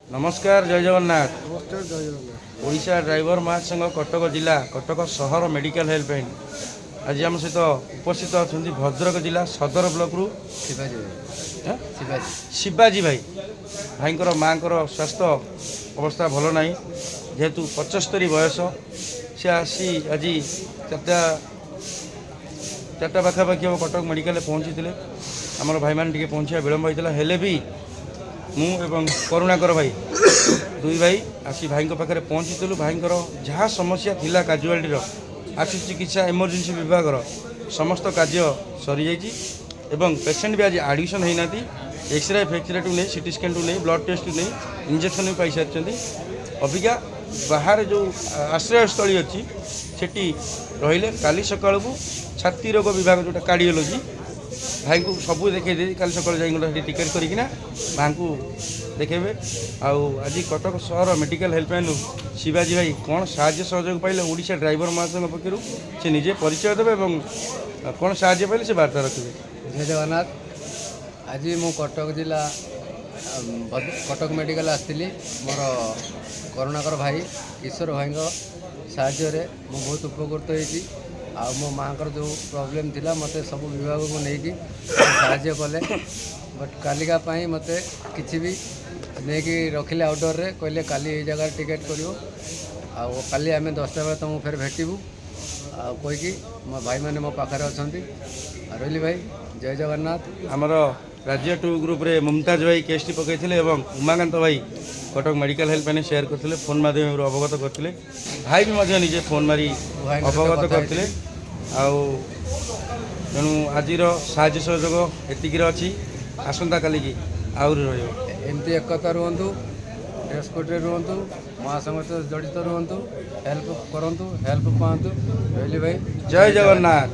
ନମସ୍କାର, ଜୟ ଜଗନ୍ନାଥ। ନମସ୍କାର, ଜୟ ଜଗନ୍ନାଥ। ଓଡ଼ିଶା ଡ୍ରାଇଭର ମହାସଂଘ, କଟକ ଜିଲ୍ଲା, କଟକ ସହର ମେଡ଼ିକାଲ ହେଲ୍ପଲାଇନ୍। ଆଜି ଆମ ସହିତ ଉପସ୍ଥିତ ଅଛନ୍ତି ଭଦ୍ରକ ଜିଲ୍ଲା ସଦର ବ୍ଲକରୁ ଶିବାଜୀ ଭାଇ। ଆଁ? ଶିବାଜୀ। ଶିବାଜୀ ଭାଇ। ଭାଇଙ୍କର ମାଆଙ୍କର ସ୍ୱାସ୍ଥ୍ୟ ଅବସ୍ଥା ଭଲ ନାହିଁ। ଯେହେତୁ 75 ବୟସ, ସେ ଆସି ଆଜି 4ଟା ପାଖାପାଖି ହେବ କଟକ ମେଡ଼ିକାଲରେ ପହଞ୍ଚିଥିଲେ। ଆମର ଭାଇମାନେ ଟିକେ ପହଞ୍ଚିବା ବିଳମ୍ବ ହୋଇଥିଲା। ହେଲେ ବି ମୁଁ ଏବଂ କରୁଣାକର ଭାଇ, ଦୁଇ ଭାଇ ଆସି ଭାଇଙ୍କ ପାଖରେ ପହଞ୍ଚିଥିଲୁ। ଭାଇଙ୍କର ଯାହା ସମସ୍ୟା ଥିଲା, କାଜୁଆଲିଟିର ଆଶୁ ଚିକିତ୍ସା, ଏମର୍ଜେନ୍ସି ବିଭାଗର ସମସ୍ତ କାର୍ଯ୍ୟ ସରିଯାଇଛି ଏବଂ ପେସେଣ୍ଟ ବି ଆଜି ଆଡ଼ମିସନ୍ ହେଇନାହାନ୍ତି। ଏକ୍ସରେ ଫେକ୍ସରେଠୁ ନେଇ, ସିଟି ସ୍କାନ୍ଠୁ ନେଇ, ବ୍ଲଡ଼ ଟେଷ୍ଟଠୁ ନେଇ, ଇଞ୍ଜେକ୍ସନ୍ ବି ପାଇସାରିଛନ୍ତି। ଅବିକା ବାହାରେ ଯେଉଁ ଆଶ୍ରୟସ୍ଥଳୀ ଅଛି, ସେଠି ରହିଲେ। କାଲି ସକାଳକୁ ଛାତି ରୋଗ ବିଭାଗ, ଯେଉଁଟା କାର୍ଡ଼ିଓଲୋଜି, ଭାଇଙ୍କୁ ସବୁ ଦେଖେଇ ଦେଇ କାଲି ସକାଳୁ ଯାଇକି ଗୋଟେ ସେଠି ଟିକେଟ୍ କରିକିନା ମାଆଙ୍କୁ ଦେଖେଇବେ। ଆଉ ଆଜି କଟକ ସହର ମେଡ଼ିକାଲ ହେଲ୍ପଲାଇନ୍ରୁ ଶିବାଜୀ ଭାଇ କ'ଣ ସାହାଯ୍ୟ ସହଯୋଗ ପାଇଲେ ଓଡ଼ିଶା ଡ୍ରାଇଭର ମହାସଂଘ ପକ୍ଷରୁ, ସେ ନିଜେ ପରିଚୟ ଦେବେ ଏବଂ କ'ଣ ସାହାଯ୍ୟ ପାଇଲେ ସେ ବାର୍ତ୍ତା ରଖିବେ। ଜୟ ଜଗନ୍ନାଥ। ଆଜି ମୁଁ କଟକ ଜିଲ୍ଲା କଟକ ମେଡ଼ିକାଲ ଆସିଥିଲି। ମୋର କରୁଣାକର ଭାଇ, କିଶୋର ଭାଇଙ୍କ ସାହାଯ୍ୟରେ ମୁଁ ବହୁତ ଉପକୃତ ହେଇଛି। ଆଉ ମୋ ମାଆଙ୍କର ଯେଉଁ ପ୍ରୋବ୍ଲେମ୍ ଥିଲା, ମୋତେ ସବୁ ବିଭାଗକୁ ନେଇକି ସାହାଯ୍ୟ କଲେ। ବଟ୍ କାଲିକା ପାଇଁ ମୋତେ କିଛି ବି ନେଇକି ରଖିଲେ ଆଉଟଡୋରରେ। କହିଲେ, କାଲି ଏଇ ଜାଗାରେ ଟିକେଟ୍ କରିବ ଆଉ କାଲି ଆମେ 10ଟା ବେଳେ ତୁମକୁ ଫେର ଭେଟିବୁ ଆଉ କହିକି ମୋ ଭାଇମାନେ ମୋ ପାଖରେ ଅଛନ୍ତି। ଆଉ ରହିଲି ଭାଇ, ଜୟ ଜଗନ୍ନାଥ। ଆମର ରାଜ୍ୟ ଟୁ ଗ୍ରୁପରେ ମୁମତାଜ ଭାଇ କେସ୍ଟି ପକାଇଥିଲେ ଏବଂ ଉମାକାନ୍ତ ଭାଇ କଟକ ମେଡ଼ିକାଲ ହେଲ୍ପଲାଇନ୍ ସେୟାର କରିଥିଲେ, ଫୋନ୍ ମାଧ୍ୟମରେ ଅବଗତ କରିଥିଲେ। ଭାଇ ବି ମଧ୍ୟ ନିଜେ ଫୋନ୍ ମାରି ଭାଇଙ୍କ ସହିତ ଅବଗତ କଥା କରିଥିଲେ। ଆଉ ତେଣୁ ଆଜିର ସାହାଯ୍ୟ ସହଯୋଗ ଏତିକିରେ ଅଛି, ଆସନ୍ତାକାଲିକି ଆହୁରି ରହିବ। ଏମିତି ଏକତା ରୁହନ୍ତୁ, ଡ୍ରେସ୍ କୋଡ଼୍ରେ ରୁହନ୍ତୁ, ମହାସଂଘ ସହିତ ଜଡ଼ିତ ରୁହନ୍ତୁ, ହେଲ୍ପ କରନ୍ତୁ, ହେଲ୍ପ ପାଆନ୍ତୁ। ରହିଲି ଭାଇ। ଜୟ ଜଗନ୍ନାଥ।